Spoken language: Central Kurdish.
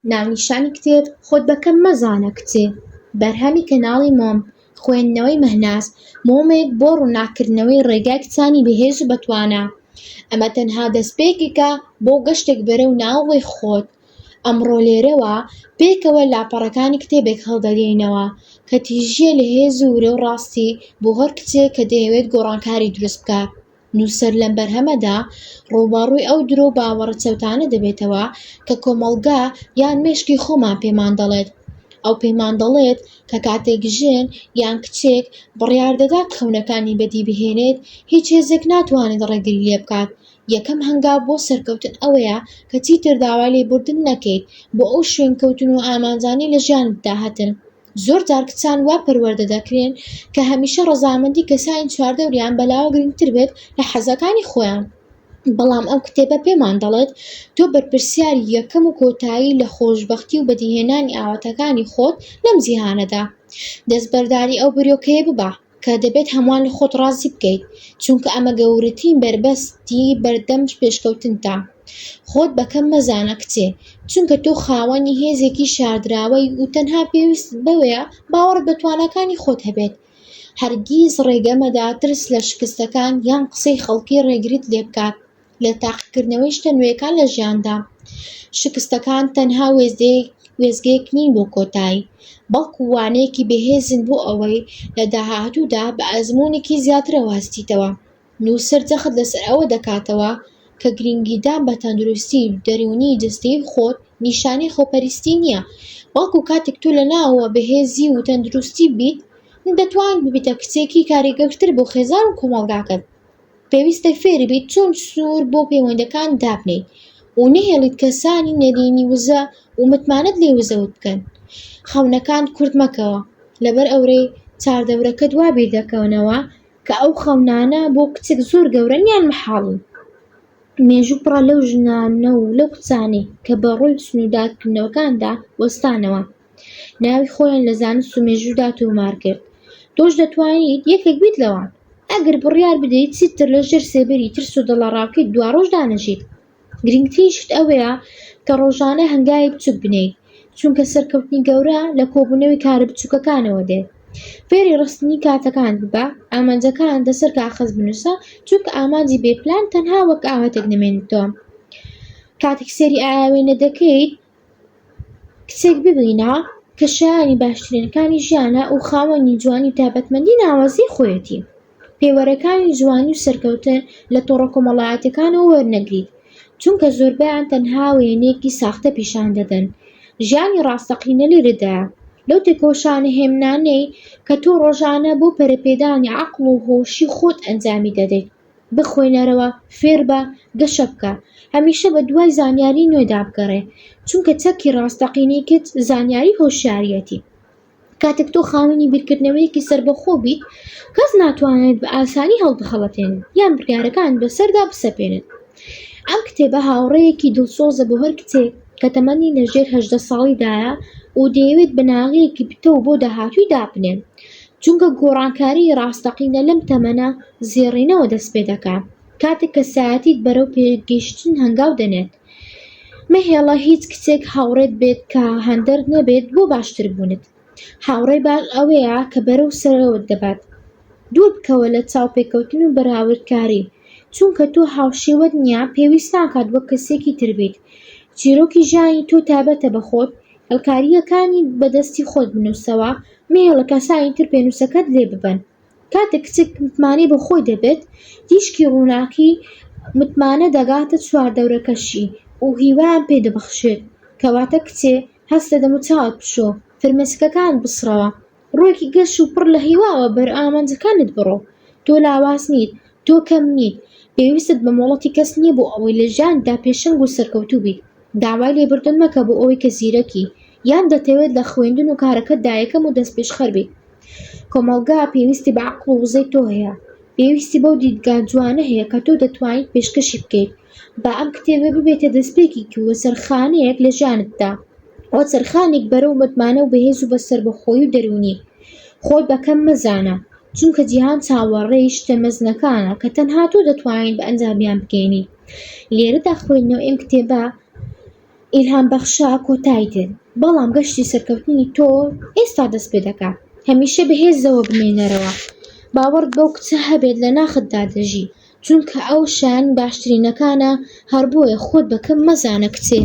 ناونیشانی کتێب، خۆت بە کەم مەزانە کچێ، بەرهەمی کەناڵی مۆم، خوێندنەوەی مەهناز، مۆمێک بۆ ڕووناککردنەوەی ڕێگای کچانی بەهێز و بەتوانا. ئەمە تەنها دەستپێکێکە بۆ گەشتێک بەرەو ناوەوەی خۆت. ئەمڕۆ لێرەوە پێکەوە لاپەڕەکانی کتێبێک هەڵدەدەینەوە کە تیژییە لە هێز و ورە و ڕاستی بۆ هەر کچێک کە دەیەوێت گۆڕانکاری دروست بکات. نووسەر لەم بەرهەمەدا ڕووبەڕووی ئەو درۆ و باوەڕە چەوتانە دەبێتەوە کە کۆمەڵگا یان مێشکی خۆمان پێمان دەڵێت. ئەو پێمان دەڵێت کە کاتێک ژن یان کچێک بڕیار دەدات خەونەکانی بەدی بهێنێت، هیچ هێزێک ناتوانێت ڕێگری لێبکات. یەکەم هەنگاو بۆ سەرکەوتن ئەوەیە کە چیتر داوای لێبوردن نەکەیت بۆ ئەو شوێنکەوتن و ئامانجانەی لە ژیانتدا هەتن. زۆر جار کچان وا پەروەردە دەکرێن کە هەمیشە ڕەزامەندی کەسانی چواردەوریان بەلاوە گرنگتر بێت لە حەزەکانی خۆیان. بەڵام ئەم کتێبە پێمان دەڵێت تۆ بەرپرسیاری یەکەم و کۆتایی لە خۆشبەختی و بەدیهێنانی ئاواتەکانی خۆت لەم جیهانەدا. دەستبەرداری ئەو بیرۆکەیە ببە کە دەبێت هەمووان لە خۆت ڕازی بکەیت، چونکە ئەمە گەورەترین بەربەستی بەردەم پێشکەوتنتە. خۆت بە کەم مەزانە کچێ، چونکە تۆ خاوەنی هێزێکی شاردراوەی و تەنها پێویستت بەوەیە باوەڕت بە تواناکانی خۆت هەبێت. هەرگیز ڕێگە مەدە ترس لە شکستەکان یان قسەی خەڵکی ڕێگریت لێبکات لە تاقیکردنەوەی شتە نوێیەکان لە ژیاندا. شکستەکان تەنها وێستگەیەک نین بۆ کۆتایی، بەڵکو وانەیەکی بەهێزن بۆ ئەوەی لە داهاتوودا بە ئەزموونێکی زیاترەوە هەستیتەوە. نووسەر جەخت لەسەر ئەوە دەکاتەوە کە گرنگیدان بە تەندروستی دەروونی و جەستەیی خۆت نیشانەی خۆپەرستی نییە، بەڵکو کاتێک تۆ لە ناوەوە بەهێزی و تەندروستی بیت، دەتوانیت ببیتە کچێکی کاریگەرتر بۆ خێزان و کۆمەڵگاکەت. پێویستە فێربیت چۆن سنوور بۆ پەیوەندییەکان دابنێیت و نەهێڵیت کەسانی نەرێنی وزە و متمانەت لێ وزەوت بکەن. خەونەکانت کورت مەکەوە، لەبەر ئەورەی چاردەورەکەت وا بیردەکەنەوە کە ئەو خەونانە بۆ کچێک زۆر گەورەن یان مەحاڵن. مێژوو پڕە لەو ژنانە و لەو کچانەی کە بە ڕووی سنووردارکردنەوەکاندا وەستانەوە، ناوی خۆیان لە زانست و مێژوودا تۆمار کرد. تۆش دەتوانیت یەکێک بیت لەوان، ئەگەر بڕیار بدەیت چیتر لە ژێر سێبەری ترس و دڵەڕاوکێی دواڕۆژدا نەژیت. گرنگترین شت ئەوەیە کە ڕۆژانە هەنگاوی بچوک بنێیت، چونکە سەرکەوتنی گەورە لە کۆبوونەوەی کارە بچووکەکانەوە دێت. فێری ڕێکخستنی کاتەکانت ببە، ئامانجەکانت لەسەر کاغەز بنووسە، چونکە ئامانجی بێ پلان تەنها وەک ئاواتێک دەمێنێتەوە. کاتێک سەیری ئاوێنە دەکەیت، کچێک ببینە کە شایانی باشترینەکانی ژیانە و خاوەنی جوانی و تایبەتمەندی ناوازەی خۆیەتی. پێوەرەکانی جوانی و سەرکەوتن لە تۆڕە کۆمەڵایەتیەکانەوە وەرنەگریت، چونکە زۆربەیان تەنها وێنەیەکی ساختە پیشان دەدەن. ژیانی ڕاستەقینە لێرەدایە، لەو تێکۆشانە هێمنانەی کە تۆ ڕۆژانە بۆ پەرەپێدانی عەقڵ و هۆشی خۆت ئەنجامی دەدەیت. بخوێنەرەوە، فێربە، گەشە بکە. هەمیشە بەدوای زانیاری نوێدا بگەڕێ، چونکە چەکی ڕاستەقینەی کچ زانیاری هۆشیاریەتی. کاتێک تۆ خاوەنی بیرکردنەوەیەکی سەربەخۆ بیت، کەس ناتوانێت بە ئاسانی هەڵبخەڵەتێنێت یان بڕیارەکانت بەسەردا بسەپێنێت. ئەم کتێبە هاوڕێیەکی دڵسۆزە بۆ هەر کچێک کە تەمەنی لە ژێر 18 ساڵیدایە و دەیەوێت بناغەیەکی پتەو بۆ داهاتووی دابنێت، چونکە گۆڕانکاریی ڕاستەقینە لەم تەمەنە زێڕینەوە دەست پێدەکات، کاتێک کەسایەتیت بەرەو پێگەیشتن هەنگاو دەنێت. مەهێڵە هیچ کچێک هاوڕێت بێت کە هاندەرت نەبێت بۆ باشتربوونت. هاوڕێی باش ئەوەیە کە بەرەو سەرەوەت دەبات. دوور بکەوە لە چاوپێکەوتن و بەراوردکاری، چونکە تۆ هاوشێوەت نییە پێویست ناکات وەک کەسێکی تر بیت. چیرۆکی ژیانی تۆ تایبەتە بە خۆت، هێڵکارییەکانی بە دەستی خۆت بنووسەوە، مەهێڵە کەسانی تر پێنووسەکەت لێ ببەن. کاتێک کچێک متمانەی بە خۆی دەبێت، تیشکی ڕووناکی متمانە دەگاتە چواردەورەکەشی و هیوایان پێ دەبەخشێت. کەواتە کچێ هەستە دەموچاوت بشۆ، فرمێسکەکانت بسڕەوە، ڕووێکی گەش و پڕ لە هیواوە بەرەو ئامانجەکانت بڕۆ. تۆ لاواز نیت، تۆ کەم نیت، پێویستت بە مۆڵەتی کەس نییە بۆ ئەوەی لە ژیانتدا پێشەنگ و سەرکەوتوو بیت. داوای لێبوردن مەکە بۆ ئەوەی کە زیرەکی، یان دەتەوێت لە خوێندن و کارەکەتدا یەکەم و دەستپێشخەر بیت. کۆمەڵگا پێویستی بە عەقڵ و وزەی تۆ هەیە، پێویستی بەو دیدگا جوانە هەیە کە تۆ دەتوانیت پێشکەشی بکەیت. با ئەم کتێبە ببێتە دەستپێکێکی وەچەرخانێک لە ژیانتدا، وەچەرخانێک بەرەو متمانە و بەهێز و بە سەربەخۆیی و دەروونی. خۆت بە کەم مەزانە، چونکە جیهان چاوەڕێی شتە مەزنەکانە کە تەنها تۆ دەتوانیت بە ئەنجامیان بگەیەنیت. لێرەدا خوێندنەوەی ئەم کتێبە. ئیلهامبەخشە کۆتایی دێت، بەڵام گەشتی سەرکەوتنی تۆ ئێستا دەست پێ دەکات. هەمیشە بەهێزەوە بمێنەرەوە، باوەڕت بەو کچە هەبێت لە ناختدا دەژی، چونکە ئەو شایەنی باشترینەکانە، هەر بۆیە خۆت بە کەم مەزانە کچێ.